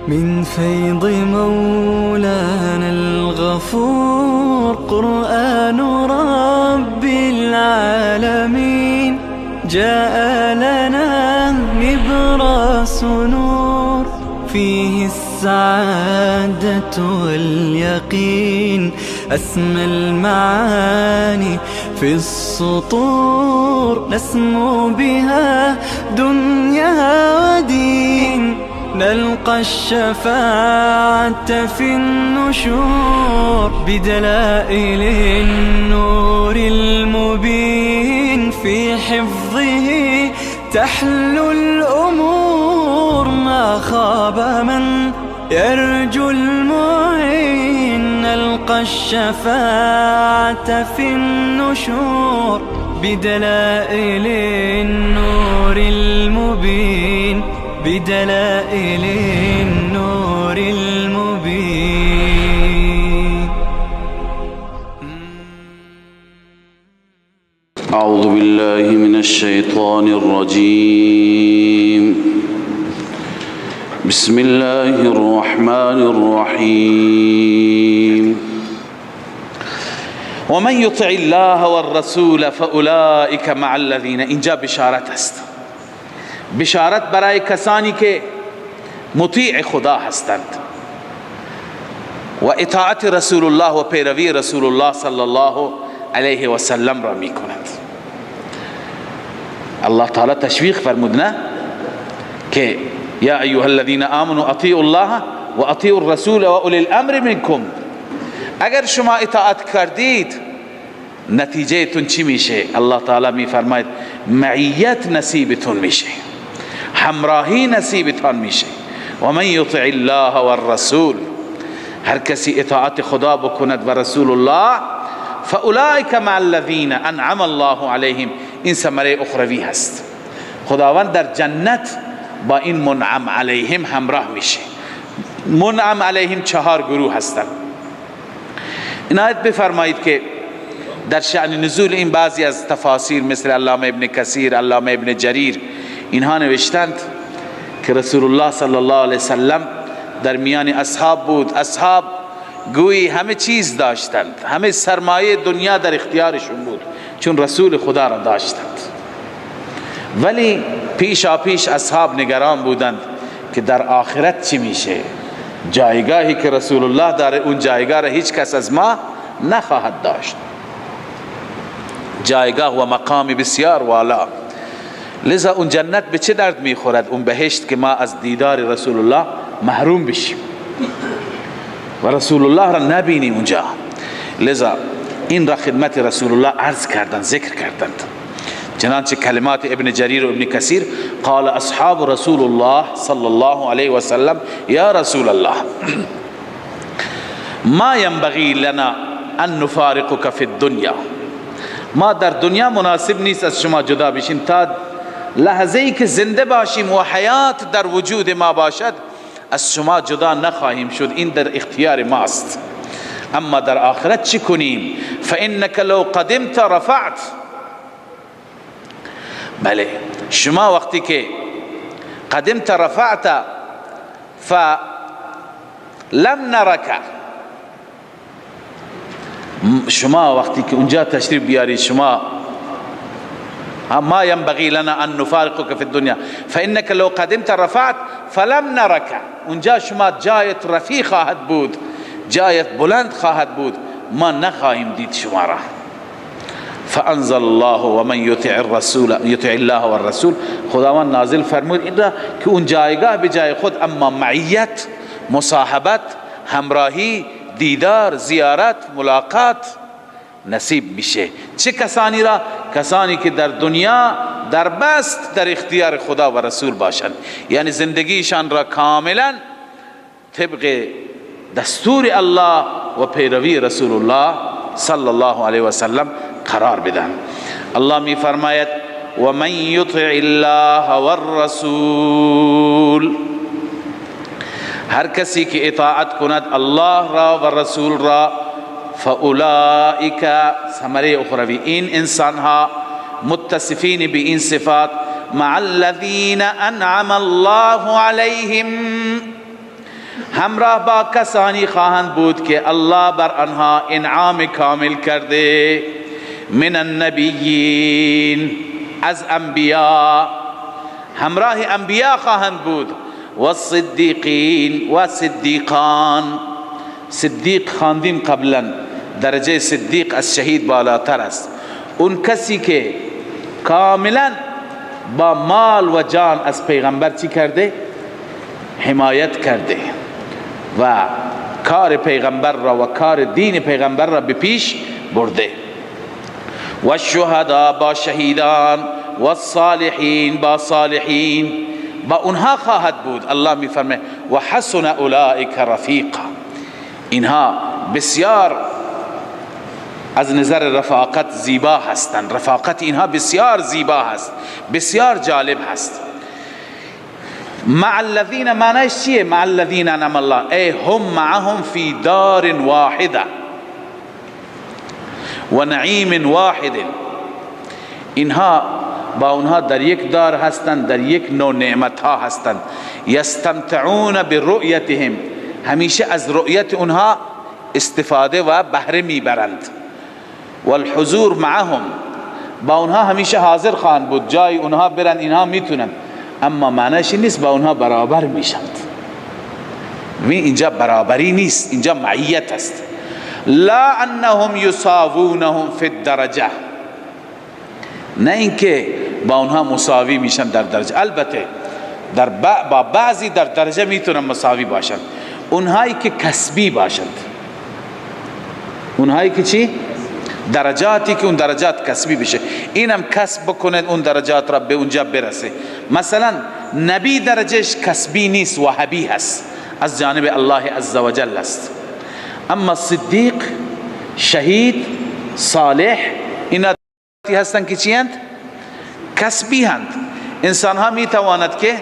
من فيض مولانا الغفور. قرآن رب العالمين جاء لنا نبراس نور، فيه السعادة واليقين، أسمى المعاني في السطور، نسمو بها دنيا ودين، نلقى الشفاعة في النشور، بدلائل النور المبين، في حفظه تحلو الأمور، ما خاب من يرجو المعين، نلقى الشفاعة في النشور، بدلائل النور المبين، بدلائل النور المبين. أعوذ بالله من الشيطان الرجيم. بسم الله الرحمن الرحيم. ومن يطع الله والرسول فأولئك مع الذين. اینجا بشارت است، بشارت برای کسانی که مطیع خدا هستند و اطاعت رسول الله و پیروی رسول الله صلی الله علیه و سلم را می کنند. الله تعالی تشویق فرمود نه که یا ایها الذین آمنوا اطیعوا الله و اطیعوا الرسول و اولی الامر منکم. اگر شما اطاعت کردید نتیجه تون چی میشه؟ الله تعالی می فرماید معیت نصیبتون میشه، همراهی نصیبتان میشه. و من یطع الله والرسول، هر کسی اطاعت خدا بکند و رسول الله، فاولئک مع الذین انعم الله علیهم. این ثمره اخروی هست. خداوند در جنت با این منعم علیهم همراه میشه. منعم علیهم چهار گروه هستند. عنایت بفرمایید که در شأن نزول این بعضی از تفاسیر مثل علامه ابن کثیر، علامه ابن جریر، اینها نوشتند که رسول الله صلی الله علیه وسلم در میان اصحاب بود. اصحاب گویی همه چیز داشتند، همه سرمایه دنیا در اختیارشون بود، چون رسول خدا را داشتند. ولی پیشا پیش اصحاب نگران بودند که در آخرت چی میشه. جایگاهی که رسول الله داره اون جایگاه را هیچ کس از ما نخواهد داشت، جایگاه و مقام بسیار والا. لذا اون جنت به چه درد میخورد؟ اون بهشت که ما از دیدار رسول الله محروم بشیم و رسول الله را نبینیم اونجا. لذا این را خدمت رسول الله عرض کردند، ذکر کردند. چنانچه کلمات ابن جریر و ابن کثیر، قال اصحاب رسول الله صلی الله علیه و سلم یا رسول الله ما ينبغي لنا ان نفارقك في الدنيا. ما در دنیا مناسب نیست از شما جدا بشیم، تا لحظه ای که زنده باشیم و حیات در وجود ما باشد از شما جدا نخواهیم شد، این در اختیار ماست. اما در آخرت چی کنیم؟ فإنك لو قدمت رفعت. بله، شما وقتی که قدمت رفعت فلم نرک، شما وقتی که اونجا تشریف بیاری، شما ما ينبغي لنا ان نفارقك في الدنيا فإنك لو قدمت رفعت فلم نرك. اونجا شما جایت رفیع خواهد بود، جایت بلند خواهد بود، ما نخواهیم دید شما را. فانزل الله ومن يطع الرسول يطع الله والرسول. خداوند نازل فرمود این را که اون جایگاه به جای خود، اما معیت، مصاحبت، همراهی، دیدار، زیارت، ملاقات نصیب میشه. چه کسانی را؟ کسانی که در دنیا در بست در اختیار خدا و رسول باشند، یعنی زندگیشان را کاملا طبق دستور الله و پیروی رسول الله صلی الله علیه و سلم قرار بدن. الله می فرماید و من یطع الله والرسول، هر کسی که اطاعت کند الله را و رسول را، فاولئک، ثمره اخروی، این انسانها متصفین به این صفات، مع الذین انعم الله علیهم، همراه با کسانی خواهند بود که الله بر آنها انعام کامل کرده، من النبیین، از انبیا، همراه انبیا خواهند بود، والصدیقین و صدیقان. صدیق خواندیم قبلا، درجه صدیق از شهید بالاتر است. اون کسی که کاملا با مال و جان از پیغمبر چی کرده؟ حمایت کرده و کار پیغمبر را و کار دین پیغمبر را به پیش برده. و الشهدا، با شهیدان، و الصالحین، با صالحین، با اونها خواهد بود. الله می فرمه و حسن اولئک رفیقا، اینها بسیار از نظر رفاقت زیبا هستند. رفاقت اینها بسیار زیبا هست، بسیار جالب هست. مع الذین، معنیش چیه؟ مع الذین انعم الله، ای هم معهم فی دار واحده و نعیم واحد. اینها با اونها در یک دار هستند، در یک نوع نعمت ها هستند. یستمتعون برؤیتهم، همیشه از رؤیت اونها استفاده و بهره میبرند. والحضور معهم، با اونها همیشه حاضر خواهند بود، جای اونها برن اینها میتونن، اما معنیش نیست با اونها برابر میشند. اینجا برابری نیست، اینجا معیت است. لا انهم یساوونهم فی الدرجه، نه اینکه با اونها مساوی میشن در درجه. البته در با بعضی در درجه میتونن مساوی باشند، اونهایی که کسبی باشند، اونهایی که چی؟ درجاتی که اون درجات کسبی بشه، اینم کسب بکنه اون درجات را به اونجا برسه. مثلا نبی درجهش کسبی نیست، وهبی هست، از جانب الله عزوجل است. اما صدیق، شهید، صالح، اینا هستن که چی هند؟ کسبی هند. انسان ها می تواند که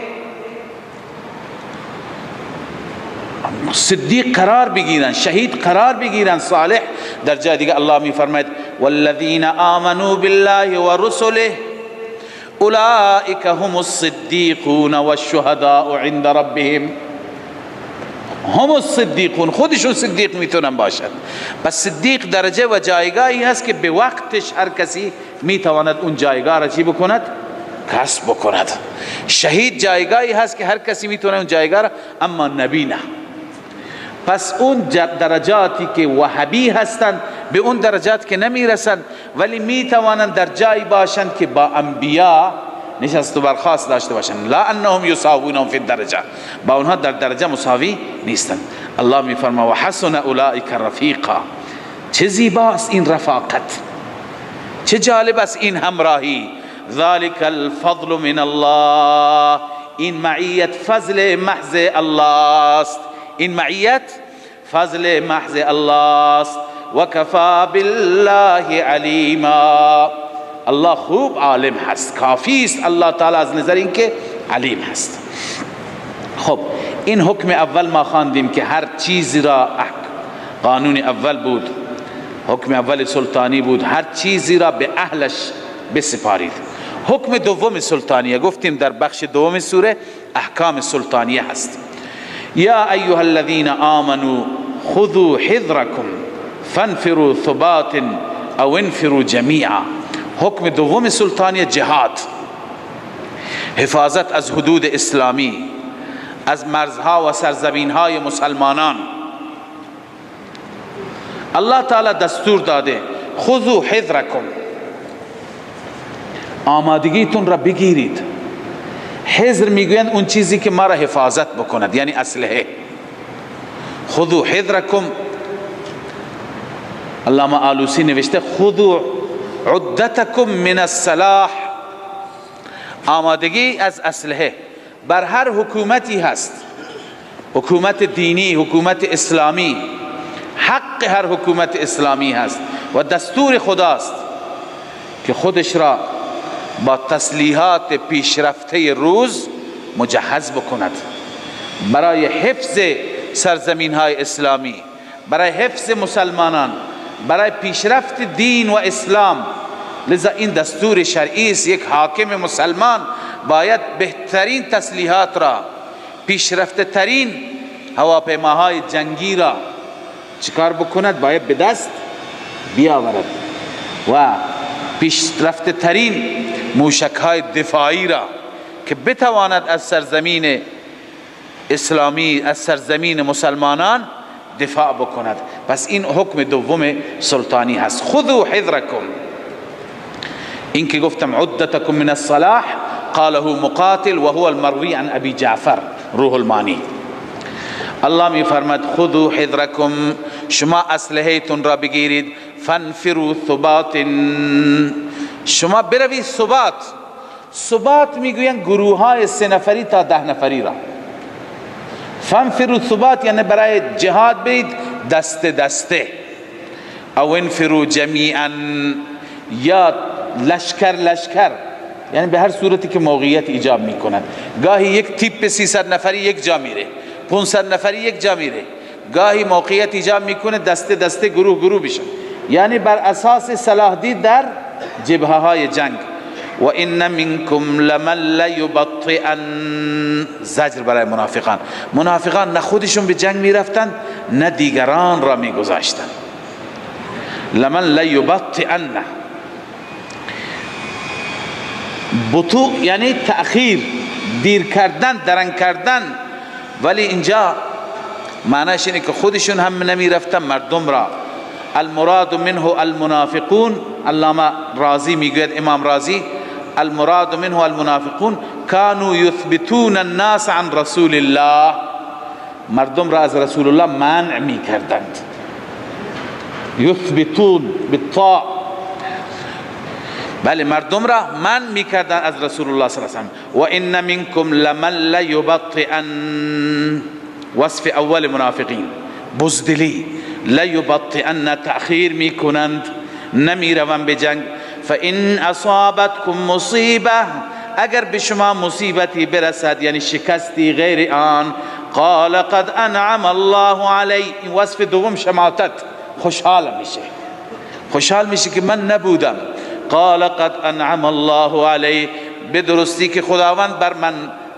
صدیق قرار بگیرن، شهید قرار بگیرن، صالح. در جای دیگه الله می فرماید والذین آمنوا بالله ورسله اولئک هم الصدیقون والشهداء عند ربهم. هم الصدیقون، خودشون صدیق میتونن باشد. پس صدیق درجه و جایگاهی هست که به وقتش هر کسی میتواند اون جایگاه را چی بکند؟ کسب بکند. شهید جایگاهی هست که هر کسی میتونه اون جایگاه را، اما نبی نه. پس اون درجاتی که وهبی هستند به اون درجات که نمیرسند، ولی میتوانند در جایی باشند که با انبیا نشست و برخاست داشته باشند. لا انهم یساوونهم فی الدرجه، با اونها در درجه مساوی نیستند. الله میفرما و حسن اولئک رفیقا، چه زیباست این رفاقت، چه جالب است این همراهی. ذلك الفضل من الله، این معیت فضل محض الله است، این معیت فضل محض الله است. و کفا بالله علیما، الله خوب عالم هست، کافی است الله تعالی از نظر اینکه علیم هست. خب این حکم اول ما خواندیم که هر چیزی را، قانون اول بود، حکم اول سلطانی بود، هر چیزی را به اهلش بسپارید. حکم دوم سلطانیه، گفتیم در بخش دوم سوره احکام سلطانیه هست. یا ایها الذین آمنوا خذوا حذرکم فانفروا ثبات او انفروا جمیعا. حکم دوم سلطانیه جهاد، حفاظت از حدود اسلامی، از مرزها و سرزمینهای مسلمانان. الله تعالی دستور داده خذوا حذرکم، آمادگیتون را بگیرید. حذر میگویند اون چیزی که ما را حفاظت بکند، یعنی اسلحه. خذوا حذرکم، علامه آلوسی نوشته خذوا عدتکم من السلاح، آمادگی از اسلحه بر هر حکومتی هست، حکومت دینی، حکومت اسلامی، حق هر حکومت اسلامی هست و دستور خداست که خودش را با تسلیحات پیشرفته روز مجهز بکند برای حفظ سرزمین های اسلامی، برای حفظ مسلمانان، برای پیشرفت دین و اسلام. لذا این دستور شرعی است. یک حاکم مسلمان باید بهترین تسلیحات را، پیشرفته ترین هواپیماهای جنگی را چیکار بکند؟ باید به دست بیاورد و پیشرفته ترین موشک های دفاعی را که بتواند از سرزمین اسلامی، از سرزمین مسلمانان دفاع بکند. پس این حکم دوم سلطانی هست. خذوا حذرکم، این که گفتم عدتکم من الصلاح قاله مقاتل و هو المروی عن ابی جعفر روح المانی. الله می فرماد خذوا حذرکم، شما اسلحه تون را بگیرید. فانفروا ثبات، شما بروید ثبات. ثبات میگوین گروه های 3 نفری تا 10 نفری را. فانفروا ثبات یعنی برای جهاد برید دسته دسته، او انفروا جمیعا یا لشکر لشکر، یعنی به هر صورتی که موقعیت ایجاب میکند. گاهی یک تیپ 300 نفری یک جا میره، 500 نفری یک جا میره، گاهی موقعیت ایجاب میکنه دسته دسته گروه گروه بشه، یعنی بر اساس صلاح دید در جبهه های جنگ. و ان منکم لمن لیبطئن، زجر برای منافقان. منافقان نه خودشون به جنگ میرفتن نه دیگران را میگذاشتن. لمن لیبطئن، بطوء یعنی تأخیر، دیر کردن، درنگ کردن، ولی اینجا معنیش اینه که خودشون هم نمی رفتن مردم را. المراد منه المنافقون، علامه رازی میگوید، امام رازی، المراد منه المنافقون كانوا يثبتون الناس عن رسول الله، مردم را از رسول الله منع می کردند. یثبتون بالطاء، بله مردم را منع می کردند از رسول الله صلی الله علیه و سلم. و ان منکم لمن لیبطئن، وصف اول منافقین بزدلی، لیبطئن تأخیر می کنند، نمی روند به جنگ. فإن اصابتکم مصیبه، اگر به شما مصیبتی برسد یعنی شکستی غیر آن، قال قد انعم الله علی، این وصف دوم شماتت، خوشحال میشه، خوشحال میشه که من نبودم. قال قد انعم الله علی، به درستی که خداوند بر من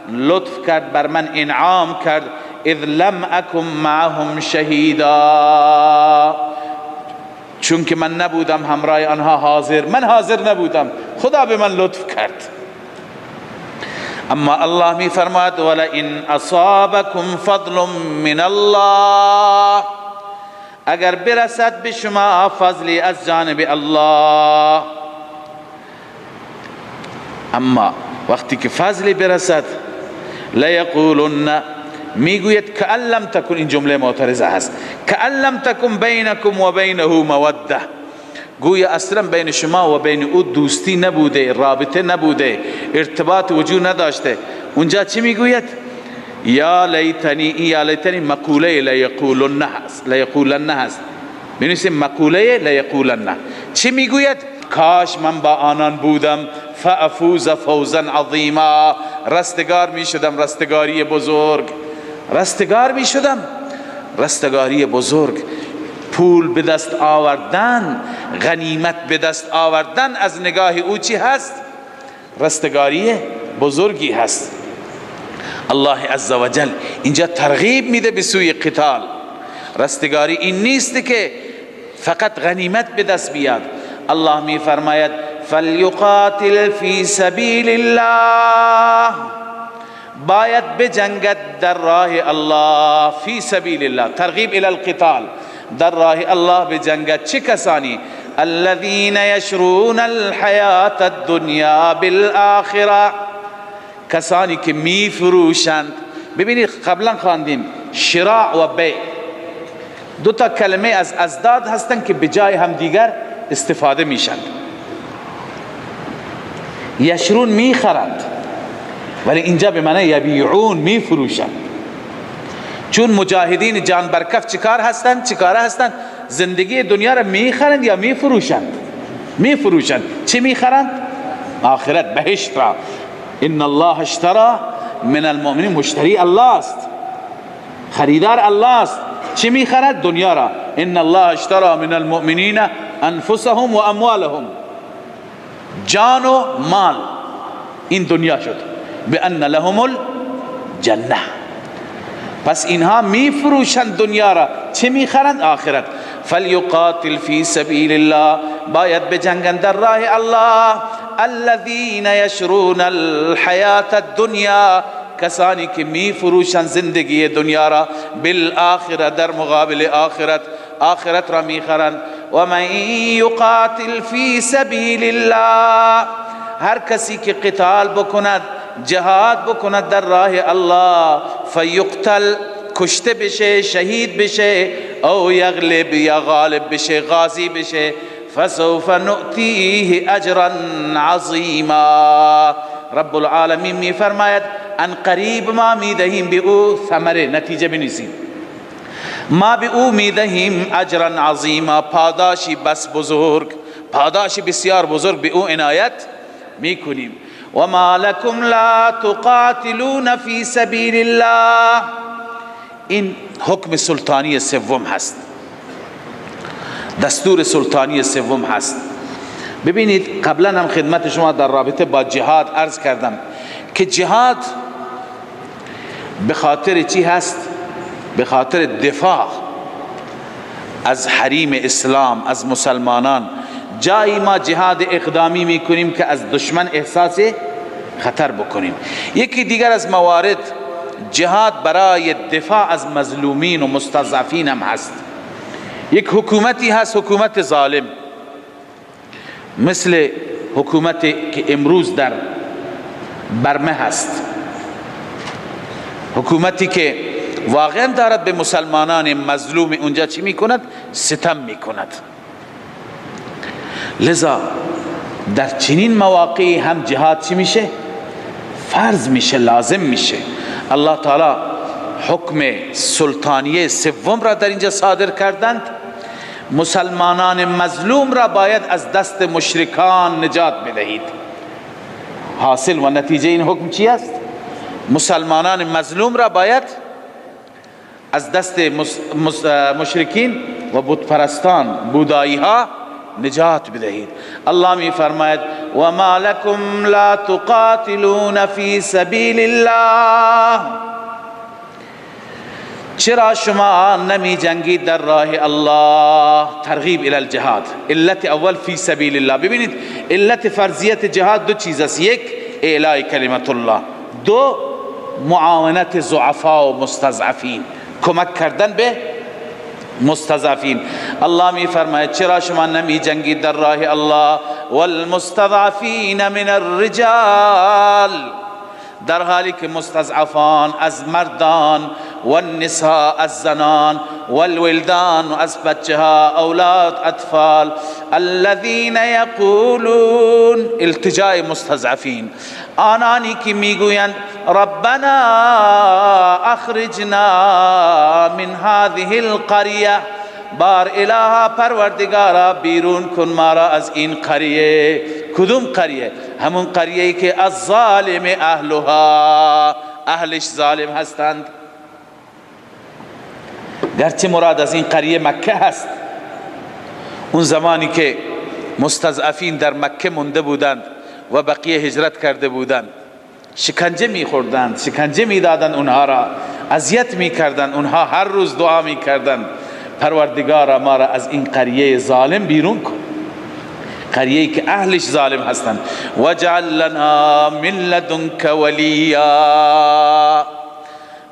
لطف کرد، بر من انعام کرد. اذ لم اکن معهم شهیدا، چون که من نبودم همراه آنها حاضر، من حاضر نبودم، خدا به من لطف کرد. اما الله می فرماد ولئن اصابکم فضل من الله، اگر برسد به شما فضلی از جانب الله. اما وقتی که فضلی برسد، لیقولن، میگوید کأن لم تکن، این جمله معترضه هست، کأن لم تکن بینکم و بینه موده، گویا اصلا بین شما و بین او دوستی نبوده، رابطه نبوده، ارتباط وجود نداشته. اونجا چی میگوید؟ یا لیتنی، یا لیتنی مقوله لیقولن هست، لیقولن هست، بنویسیم مقوله لیقولن. چی میگوید؟ کاش من با آنان بودم، فافوز فوزا عظیما، رستگار میشدم، رستگاری بزرگ، رستگار میشدم، رستگاری بزرگ. پول به دست آوردن، غنیمت به دست آوردن از نگاه او چی هست؟ رستگاری بزرگی هست. الله عزوجل اینجا ترغیب میده به سوی قتال. رستگاری این نیست که فقط غنیمت به دست بیاد. الله می فرماید فلیقاتل فی سبیل الله، باید بجنگد در راه الله. فی سبیل الله ترغیب الی القتال، در راه الله بجنگد. چه کسانی؟ الذین یشرون الحیات الدنیا بالآخرة، کسانی که می فروشند. ببینید قبلا خواندیم شراع و بیع، دو تا کلمه از ازداد هستند که به جای همدیگر استفاده میشند. یشرون میخرند، ولی اینجا به معنی یبیعون میفروشند. چون مجاهدین جان برکف چیکار هستند؟ چیکاره هستند؟ زندگی دنیا را میخرند یا میفروشند؟ میفروشند. چی میخرند؟ آخرت، بهشت را. ان الله اشترى من المؤمنین، مشتری الله است، خریدار الله است. چی میخرد؟ دنیا را. ان الله اشترى من المؤمنین انفسهم و اموالهم، جان و مال، این دنیا شد. بان لهم الجنه. پس اینها میفروشند دنیا را، چه میخرند؟ آخرت. فلیقاتل فی سبیل الله، باید بجنگند در راه الله. الذین یشرون الحیات الدنیا، کسانی که میفروشند زندگی دنیا را، بالآخرة، در مقابل آخرت، آخرت را میخرند. و من یقاتل فی سبیل الله، هر کسی که قتال بکند، جهاد بکند در راه الله، فیقتل، کشته بشه، شهید بشه، او یغلب، یا غالب بشه، غازی بشه، فسوف نؤتیه اجرا عظیما. رب العالمین می فرماید ان قریب ما می دهیم به او ثمره، نتیجه بنویسیم، ما به او می دهیم اجرا عظیما، پاداشی بس بزرگ، پاداشی بسیار بزرگ به او عنایت میکنیم. و ما لکم لا تقاتلون فی سبیل الله. این حکم سلطانی سوم هست، دستور سلطانی سوم هست. ببینید قبلا هم خدمت شما در رابطه با جهاد عرض کردم که جهاد به خاطر چی هست؟ به خاطر دفاع از حریم اسلام، از مسلمانان. جایی ما جهاد اقدامی میکنیم که از دشمن احساس خطر بکنیم. یکی دیگر از موارد جهاد برای دفاع از مظلومین و مستضعفین هم هست. یک حکومتی هست، حکومت ظالم، مثل حکومت که امروز در برمه هست، حکومتی که واقعا دارد به مسلمانان مظلوم اونجا چی میکند؟ ستم میکند. لذا در چنین مواقعی هم جهاد چی میشه؟ فرض میشه، لازم میشه. الله تعالی حکم سلطانیه سوم را در اینجا صادر کردند. مسلمانان مظلوم را باید از دست مشرکان نجات بدهید. حاصل و نتیجه این حکم چی است؟ مسلمانان مظلوم را باید از دست مشرکین و بتپرستان، بودایی ها نجات بدهید. الله می فرماید و ما لکم لا تقاتلون فی سبیل الله، چرا شما نمی جنگید در راه الله؟ ترغیب الی الجهاد. علت اول فی سبیل الله. ببینید علت فرضیت جهاد دو چیز است: یک، اعلای کلمت الله، دو، معاونت ضعفا و مستضعفین، کمک کردن به مستضعفین. الله می فرماید چرا شما نمی جنگید در راه الله؟ والمستضعفین من الرجال، در حالی که مستضعفان از مردان، والنساء از زنان، والولدان از بچه ها، اولاد، اطفال، الذين یقولون، التجاء مستضعفین، آنانی که میگویند ربنا اخرجنا من هذه القریه، بار الها پروردگارا بیرون کن ما را از این قریه. کدوم قریه؟ همون قریه که الظالم اهلها، اهلش ظالم هستند. گرچه مراد از این قریه مکه هست، اون زمانی که مستضعفین در مکه مونده بودند و بقیه هجرت کرده بودند، شکنجه میخوردند، شکنجه میدادند، اونها را اذیت میکردند، اونها هر روز دعا میکردند پروردگارا ما را از این قریه ظالم بیرون کن، قریه که اهلش ظالم هستند. وجعل لنا من لدنک ولیا،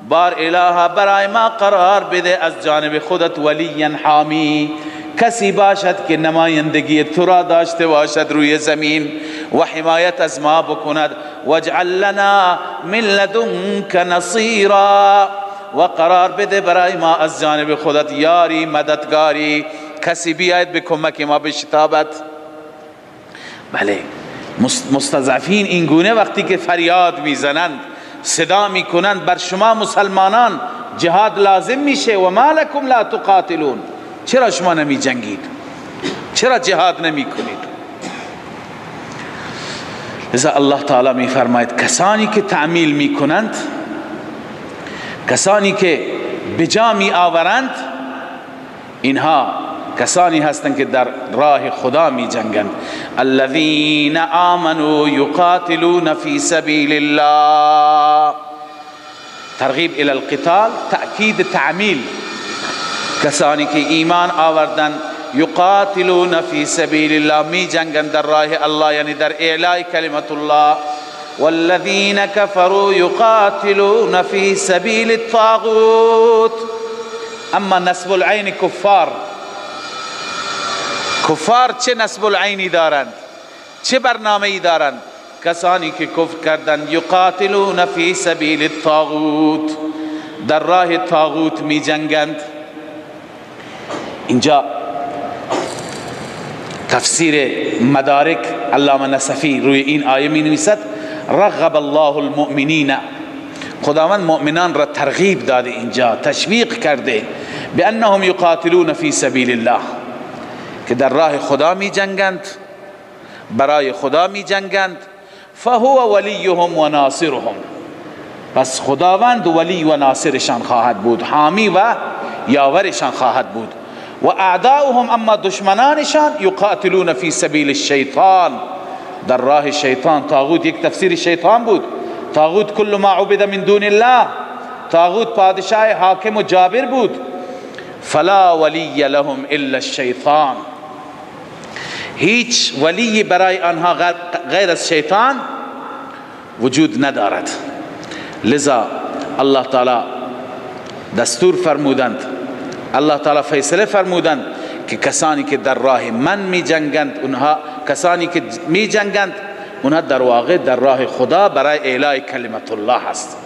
بار الها برای ما قرار بده از جانب خودت ولیا حامی، کسی باشد که نمایندگی تو را داشته باشد روی زمین و حمایت از ما بکند. وجعل لنا من لدنک نصیرا، و قرار بده برای ما از جانب خودت یاری، مددگاری، کسی بیاید به کمک ما بشتابد. بله، مستضعفین این گونه وقتی که فریاد میزنند، صدا میکنند بر شما مسلمانان جهاد لازم میشه. و ما لکم لا تقاتلون، چرا شما نمی جنگید؟ چرا جهاد نمی کنید؟ لذا الله تعالی می فرماید کسانی که تعمیل می کنند، کسانی که بجا می آورند، اینها کسانی هستند که در راه خدا می جنگند. الذین آمنوا یقاتلون فی سبیل الله، ترغیب الی القتال، تأکید تعمیل. کسانی که ایمان آوردند، یقاتلون فی سبیل الله، می جنگند در راه الله، یعنی در اعلای کلمت الله. والذین كفروا یقاتلون فی سبیل الطاغوت. اما نصب العین کفار، کفار چه نصب العینی دارند، چه برنامه ای دارند؟ کسانی که کفر کردند، یقاتلون فی سبیل الطاغوت، در راه طاغوت می جنگند. اینجا تفسیر مدارک علامه نصفی روی این آیه می نویسد رغب الله المؤمنین، خداوند مؤمنان را ترغیب داده، اینجا تشویق کرده، بانهم یقاتلون فی سبیل الله، که در راه خدا می جنگند، برای خدا می جنگند. فهو ولیهم و ناصرهم، پس خداوند ولی و ناصرشان خواهد بود، حامی و یاورشان خواهد بود. و اعداؤهم، اما دشمنانشان، یقاتلون فی سبیل الشیطان، در راه شیطان. طاغوت یک تفسیر شیطان بود، طاغوت کل ما عبد من دون الله، طاغوت پادشاه حاکم و جابر بود. فلا ولی لهم الا الشیطان، هیچ ولی برای آنها غیر از شیطان وجود ندارد. لذا الله تعالی دستور فرمودند، الله تعالی فیصله فرمودند که کسانی که در راه من می جنگند، اونها کسانی که می جنگند اونها در واقع در راه خدا برای اعلای کلمت الله هست.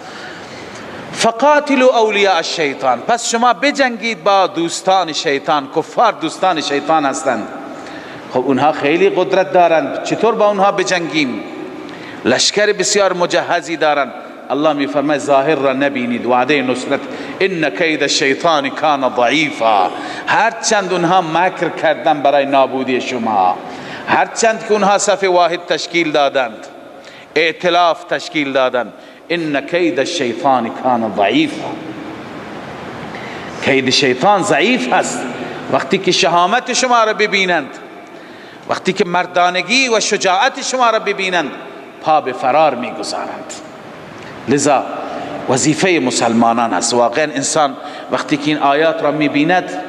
فقاتلوا اولیاء الشیطان، پس شما بجنگید با دوستان شیطان. کفار دوستان شیطان هستند. خب اونها خیلی قدرت دارند، چطور با اونها بجنگیم؟ لشکر بسیار مجهزی دارند. الله می فرماید ظاهر را نبینید، وعده نصرت، ان کید الشیطان کان ضعیفا. هرچند اونها مکر کردن برای نابودی شما، هرچند که اونها صف واحد تشکیل دادند، ائتلاف تشکیل دادند، ان کید الشیطان کان ضعیفا، کید شیطان ضعیف هست. وقتی که شهامت شما را ببینند، وقتی که مردانگی و شجاعت شما را ببینند، پا به فرار میگذارند. لذا وظیفه مسلمانان است. واقعا انسان وقتی که این آیات را میبیند،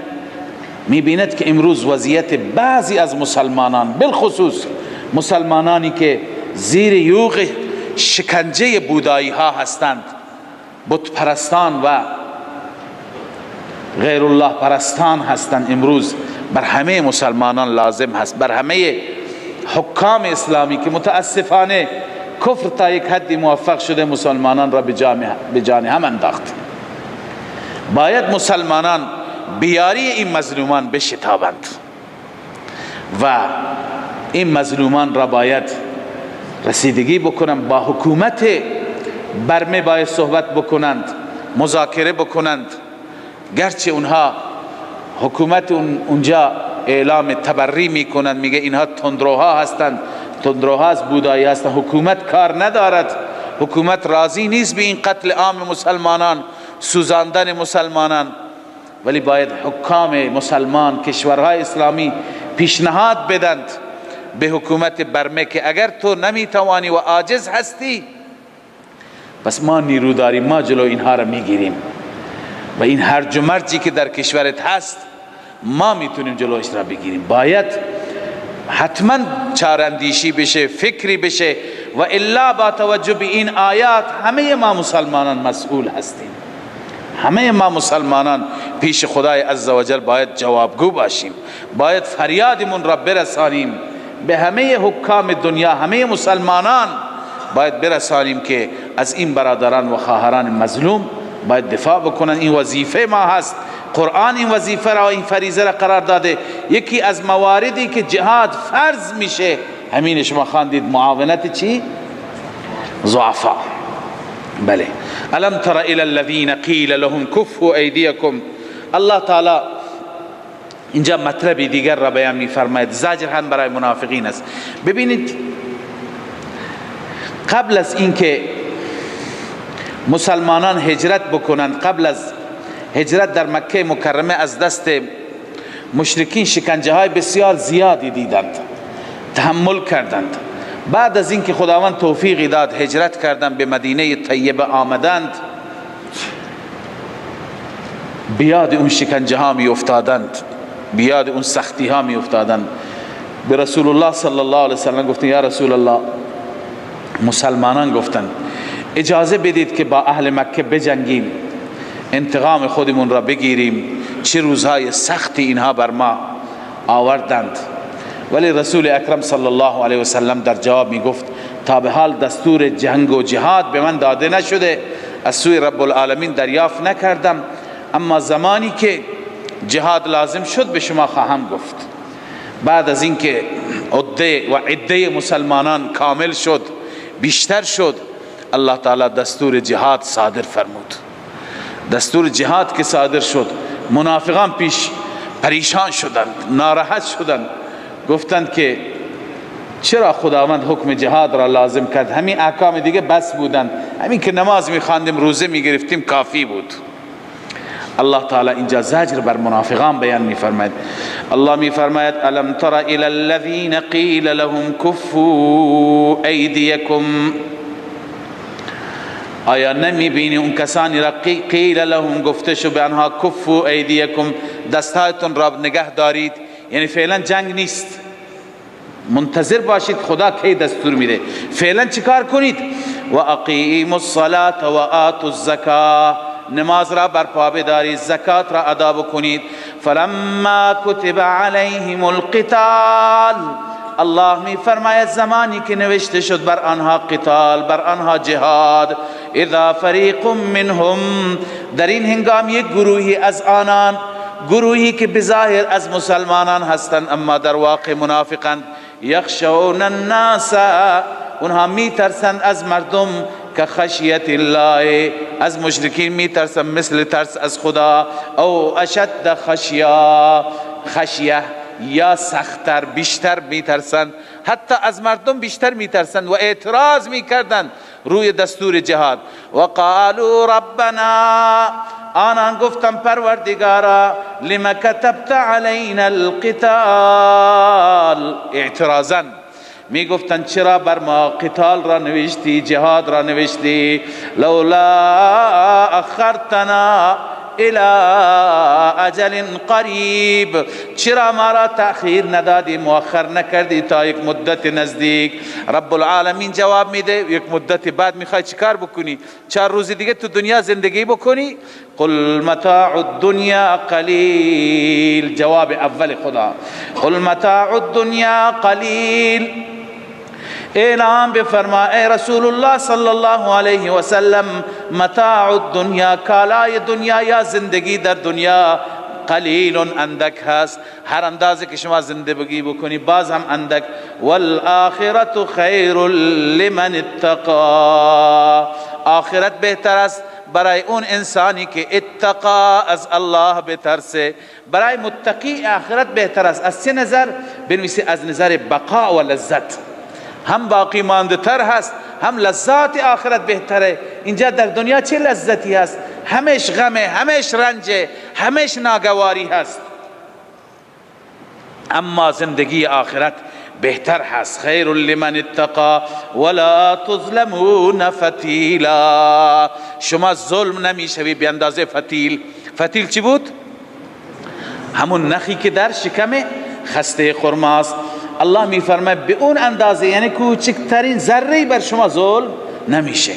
میبیند که امروز وضعیت بعضی از مسلمانان، بالخصوص مسلمانانی که زیر یوغ شکنجه بودایی ها هستند، بت پرستان و غیر الله پرستان هستند، امروز بر همه مسلمانان لازم هست، بر همه حکام اسلامی که متاسفانه کفر تا یک حدی موفق شده مسلمانان را به جان هم انداخت، باید مسلمانان بیاری این مظلومان بشتابند و این مظلومان را باید رسیدگی بکنند، با حکومت برمه باید صحبت بکنند، مذاکره بکنند. گرچه اونها حکومت اونجا اعلام تبری میکنند، میگه اینها تندروها هستند، تندروها از بودایی هستند، حکومت کار ندارد، حکومت راضی نیست به این قتل عام مسلمانان، سوزاندن مسلمانان. ولی باید حکام مسلمان کشورهای اسلامی پیشنهاد بدند به حکومت برمه که اگر تو نمیتوانی و عاجز هستی، پس ما نیرو داریم، ما جلو اینها را میگیریم و این هرج و مرجی که در کشورت هست ما میتونیم جلوش را بگیریم. باید حتما چارندیشی بشه، فکری بشه، و الا با توجه به این آیات همه ما مسلمانان مسئول هستیم، همه ما مسلمانان پیش خدای عزوجل باید جوابگو باشیم، باید فریادمون را برسانیم به همه حکام دنیا، همه مسلمانان باید برسانیم که از این برادران و خواهران مظلوم باید دفاع بکنن. این وظیفه ما هست. قرآن این وظیفه را، این فریضه را قرار داده. یکی از مواردی که جهاد فرض میشه، همین شما خواندید، معاونت چی؟ ضعفا. بله. الم تر الى الذین قیل لهم كفوا ایدیکم. الله تعالی اینجا مطلب دیگر را بیان میفرماید، زجر هم برای منافقین است. ببینید قبل از اینکه مسلمانان هجرت بکنند، قبل از هجرت در مکه مکرمه از دست مشرکین شکنجه های بسیار زیادی دیدند، تحمل کردند. بعد از اینکه خداوند توفیقی داد هجرت کردند، به مدینه طیبه آمدند، بیاد اون شکنجه ها می افتادند، بیاد اون سختی ها می افتادند. به رسول الله صلی الله علیه وسلم گفتند یا رسول الله، مسلمانان گفتند اجازه بدید که با اهل مکه بجنگیم، انتقام خودمون را بگیریم، چه روزهای سختی اینها بر ما آوردند. ولی رسول اکرم صلی الله علیه وسلم در جواب می گفت تا به حال دستور جنگ و جهاد به من داده نشده، از سوی رب العالمین دریافت نکردم، اما زمانی که جهاد لازم شد به شما خواهم گفت. بعد از اینکه عده و عده مسلمانان کامل شد، بیشتر شد، الله تعالی دستور جهاد صادر فرمود. دستور جهاد که صادر شد، منافقان پیش پریشان شدند، ناراحت شدند، گفتند که چرا خداوند حکم جهاد را لازم کرد؟ همین احکام دیگه بس بودند، همین که نماز میخواندیم، روزه میگرفتیم کافی بود. الله تعالی اینجا زجر بر منافقان بیان میفرماید. الله میفرماید الم تر الی الذین قیل لهم کفوا ایدیکم، آیا نمیبینی اون کسانی را قیل لهم گفته شو به آنها کفوا ایدیکم، دستهایتون را نگه دارید، یعنی فعلا جنگ نیست، منتظر باشید خدا کی دستور میده، فعلا چیکار کنید؟ و اقیموا الصلاة و آتوا الزکاة، نماز را برپا بدارید، زکات را ادا بکنید. فلما کتب علیهم القتال، الله می فرماید زمانی که نوشته شد بر آنها قتال، بر آنها جهاد، اذا فریق منهم، در این هنگام یک گروهی از آنان، گروهی که بظاهر از مسلمانان هستند اما در واقع منافقند، یخشون الناس، اونها میترسند از مردم، که خشیت الله، از مشرکین میترسند مثل ترس از خدا، او اشد خشیه، خشیه یا سختر، بیشتر میترسند، حتی از مردم بیشتر میترسند و اعتراض میکردند روی دستور جهاد. و قالوا ربنا، آنان گفتم پروردگارا، لما کتبت علینا القتال، اعتراضا می گفتن چرا بر ما قتال را نوشتی، جهاد را نوشتی، لولا اخرتنا الى اجل قریب، چرا ما را تأخیر ندادی، مؤخر نکردی تا یک مدت نزدیک. رب العالمین جواب میده یک مدت بعد میخوای چیکار بکنی؟ 4 روز دیگه تو دنیا زندگی بکنی؟ قل متاع الدنیا قلیل، جواب اول خدا، قل متاع الدنیا قلیل، اعلام بفرما ای رسول الله صلی الله علیه و سلم، متاع الدنیا، کالای دنیا یا زندگی در دنیا، قلیل اندک هست، هر اندازه که شما زندگی بکنی باز هم اندک. والآخرت خیر لمن اتقا، آخرت بهتر است برای اون انسانی که اتقا، از الله بترسه. برای متقی آخرت بهتر است. از چه نظر؟ بنویسی از نظر بقا و لذت، هم باقی مانده تر هست، هم لذات آخرت بهتره. اینجا در دنیا چه لذتی هست؟ همش غمه، همش رنجه، همش ناگواری هست. اما زندگی آخرت بهتر هست. خیر لمن اتقا ولا تظلمون فتیلا، شما ظلم نمیشوی به اندازه فتیل. فتیل چی بود؟ همون نخی که در شکم خسته خرماست. الله میفرماید به اون اندازه، یعنی کوچکترین ذره بر شما ظلم نمیشه.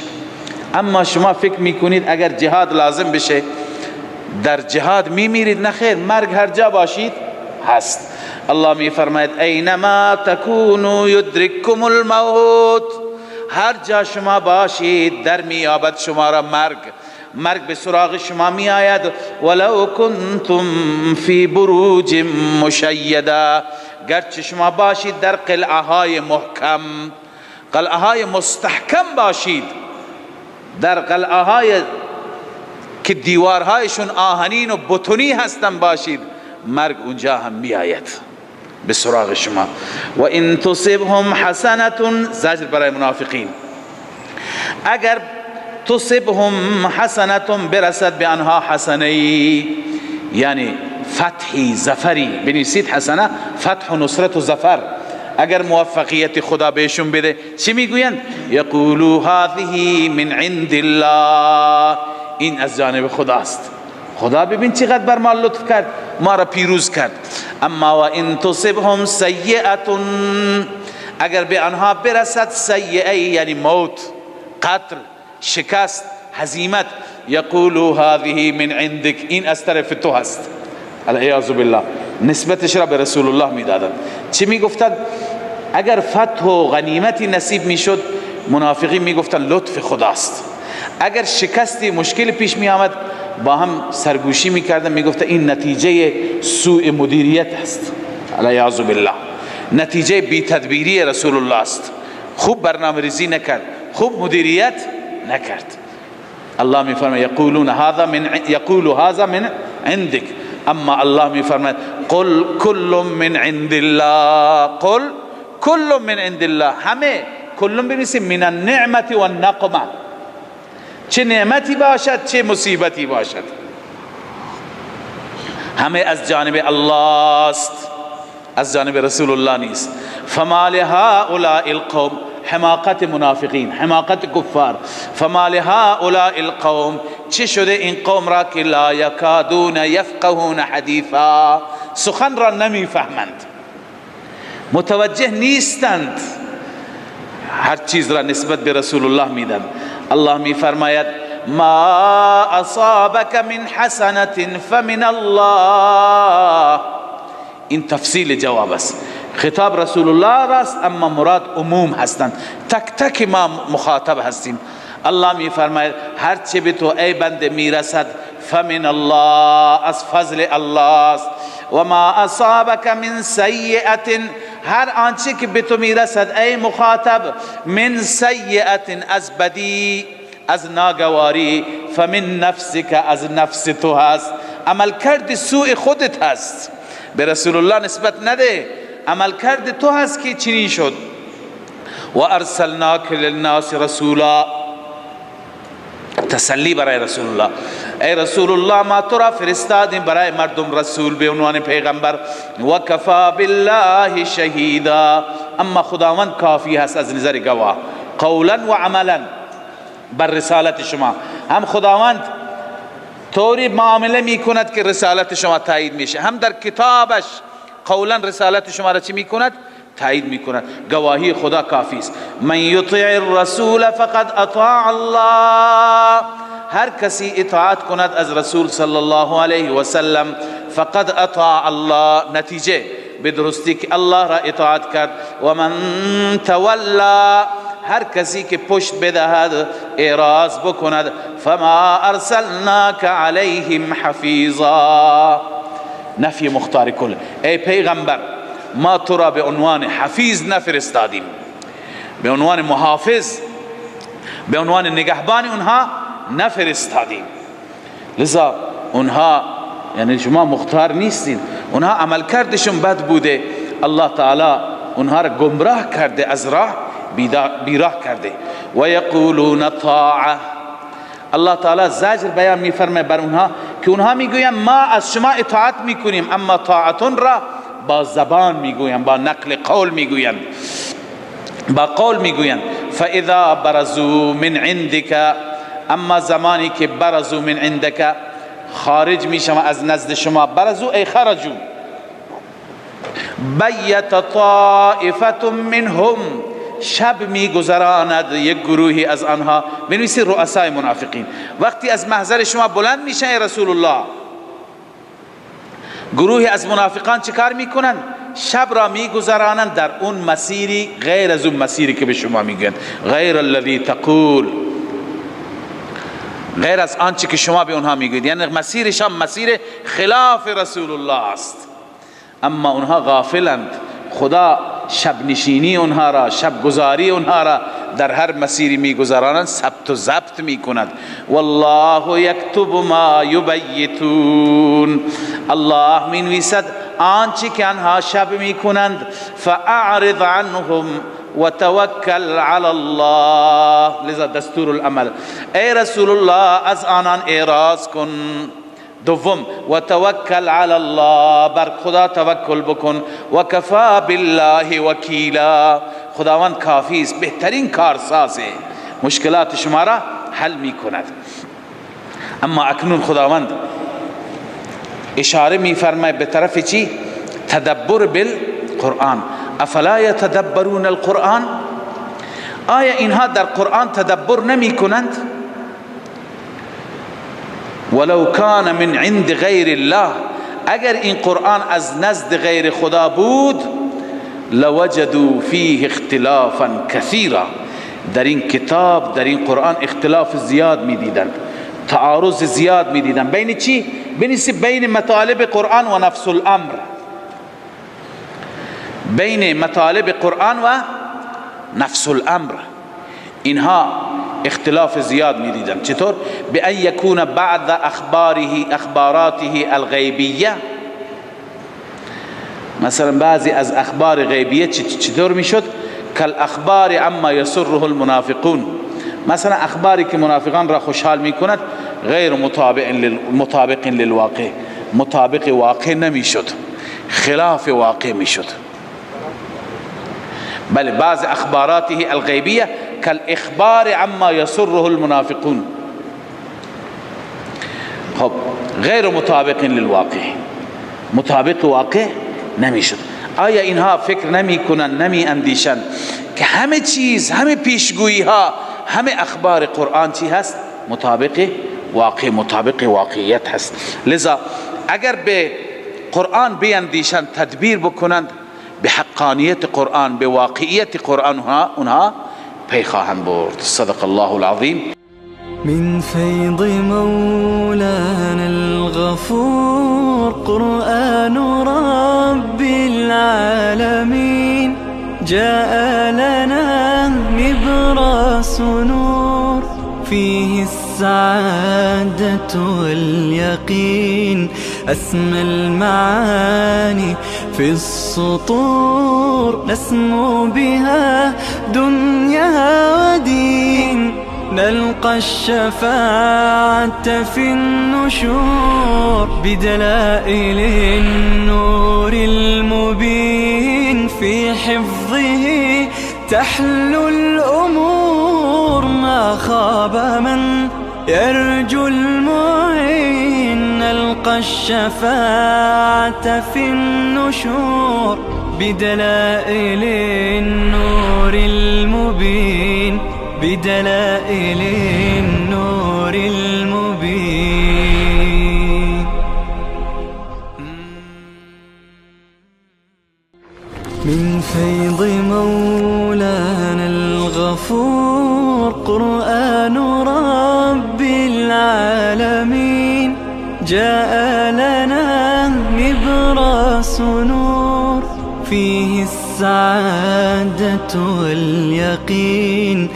اما شما فکر میکنید اگر جهاد لازم بشه در جهاد میمیرید؟ نخیر، مرگ هر جا باشید هست. الله میفرماید اینما تکونوا یدرککم الموت، هر جا شما باشید در میابد شما را مرگ، مرگ به سراغ شما می آید. ولو کنتم فی بروج مشیده، گرچه شما باشید در قلعه های محکم، قلعه های مستحکم باشید، در قلعه های که دیوارهایشون آهنین و بتونی هستن باشید، مرگ اونجا هم می آید به سراغ شما. و ان تصبهم حسنه، زجر برای منافقین، اگر تصبهم حسنه برسد به آنها حسنه، یعنی فتحی، ظفری، بنویسید حسنه، فتح و نصرت و ظفر، اگر موفقیت خدا بهشون بده چی میگویند؟ یقولوا هذه من عند الله، این از جانب خداست. خدا ببین چقدر بر ما لطف کرد، ما را پیروز کرد. اما و ان تصبهم سیئة، اگر به آنها برسد سیئه، یعنی موت، قتل، شکست، هزیمت، یقولوا هذه من عندك، این از طرف تو هست. العیاذ بالله، نسبتش را به رسول الله میدادند. چی میگفتند؟ اگر فتح و غنیمتی نصیب میشد، منافقین میگفتند لطف خداست. اگر شکستی مشکل پیش می آمد، با هم سرگوشی میکردن، میگفتن این نتیجه سوء مدیریت است. العیاذ بالله، نتیجه بی تدبیری رسول الله است. خوب برنامه ریزی نکرد، خوب مدیریت نکرد. الله میفرماید یقولون هذا من، یقول هذا من عندك. اما الله میفرماید قل كل من عند الله، قل كل من عند الله. همه کل بنویسیم من النعمت والنقمه، چه نعمتی باشد چه مصیبتی باشد، همه از جانب الله است، از جانب رسول الله نیست. فما لهؤلاء القوم، حماقت منافقین، حماقت کفار. فما لهؤلاء القوم، چه شده این قوم را که لا یکادون یفقهون حدیثا، سخن را نمیفهمند، متوجه نیستند، هر چیز را نسبت به رسول الله میدن. الله میفرماید ما اصابک من حسنة فمن الله. این تفصیل جواب است. خطاب رسول الله راست، اما مراد عموم هستند، تک تک ما مخاطب هستیم. الله میفرماید هر چه به تو ای بنده میرسد فمن الله، از فضل الله است. و ما اصابک من سیئة، هر آنچه که به تو میرسد ای مخاطب، من سیئة، از بدی، از ناگواری، فمن نفسک، از نفس تو هست، عملکرد سوء خودت هست، به رسول الله نسبت نده، عملکرد تو هست که چنین شد. و ارسلناک للناس رسولا، تسلی برای رسول الله. ای رسول الله ما تو را فرستادیم برای مردم رسول به عنوان پیغمبر. و کفا بالله شهیدا، اما خداوند کافی هست از نظر گواه، قولا و عملا بر رسالت شما. هم خداوند طوری معامله میکند که رسالت شما تایید میشه، هم در کتابش قولا رسالت شما را چی میکند؟ تایید میکند. گواهی خدا کافی است. من یطیع الرسول فقد اطاع الله، هر کسی اطاعت کند از رسول صلی الله علیه و سلم فقد اطاع الله، نتیجه به درستی که الله را اطاعت کرد. و من تولا، هر کسی که پشت بدهد، اعراض بکند، فما ارسلناک علیهم حفیظا، نفی مختار کل. ای پیغمبر ما تو را به عنوان حفیظ نفرستادیم، به عنوان محافظ، به عنوان نگهبان اونها نفرستادیم. لذا اونها، یعنی شما مختار نیستید، اونها عملکردشون بد بوده، الله تعالی اونها را گمراه کرده، از راه بیراه کرده. و یقولون طاعه، الله تعالی زجر بیان میفرمه بر اونها که اونها میگوین ما از شما اطاعت میکنیم، اما طاعتون را با زبان میگوین، با نقل قول میگوین، با قول میگوین. فاذا برزوا من عندك، اما زمانی که برزوا من عندك، خارج میشم از نزد شما، برزوا ای خرجوا، بیت طائفه منهم، شب میگذراند یک گروهی از آنها. بنویسی رؤسای منافقین وقتی از محضر شما بلند میشن ای رسول الله، گروهی از منافقان چیکار میکنن؟ شب را میگذرانند در اون مسیری غیر از اون مسیری که به شما میگن، غیر الذی تقول، غیر از آنچه که شما به اونها میگویید، یعنی مسیرشان مسیر خلاف رسول الله است. اما اونها غافلند، خدا شب نشینی اونها را، شب گذاری اونها را در هر مسیری میگذرانند ثبت و ضبط میکند. والله یکتب ما یبیتون، الله مینویسد آنچه که آنها شب میکنند. فاعرض عنهم وتوکل علی الله، لذا دستور العمل، ای رسول الله از آنان اعراض کن. دوم و توکل علی الله، بر خدا توکل بکن. و کفا بالله وکیلا، خداوند کافی است، بهترین کارسازه، مشکلات شما را حل می کند. اما اکنون خداوند اشاره میفرماید به طرف چی؟ تدبر بالقرآن. افلا یتدبرون القرآن، آیا اینها در قرآن تدبر نمی کنند؟ ولو کان من عند غیر الله، اگر این قرآن از نزد غیر خدا بود، لوجدوا فیه اختلافا کثیرا، در این کتاب، در این قرآن اختلاف زیاد می دیدند، تعارض زیاد می دیدند. بین چی؟ بین مطالب قرآن و نفس الامر، بین مطالب قرآن و نفس الامر اینها اختلاف زیاد می دیدند. چطور؟ بأن یکون بعد اخباراته الغیبیه، مثلا بعضی از اخبار غیبیه چطور میشد؟ کالاخبار عما یسره المنافقون، مثلا اخباری که منافقان را خوشحال میکند غیر مطابق للواقع، مطابق واقع نمیشد، خلاف واقع میشد. بله، بعض اخباراته الغیبیه کالاخبار عما یسره المنافقون، خب غیر مطابق للواقع، مطابق واقع نمیشد. آیا اینها فکر نمی کنن، نمی اندیشن که همه چیز، همه پیشگویی ها، همه اخبار قرآن چی هست؟ مطابق واقع، مطابق واقعیت هست. لذا اگر به قرآن بیندیشن، تدبیر بکنند، به حقانیت قرآن، به واقعیت قرآن اونها پی خواهند برد. صدق الله العظیم. من فیض مولانا الغفور قرآن رب العالمین جاء لنا نبراس نور فيه السعادة واليقين أسمى المعاني في السطور نسمو بها دنيا ودين نلقى الشفاعة في النشور بدلائل النور المبين في حفظه تحلو الأمور ما خاب من يرجو المعين نلقى الشفاعة في النشور بدلائل النور المبين بدلائل النور المبين. من فيض مولانا الغفور قرآن رب العالمين جاء لنا نبراس نور فيه السعادة واليقين.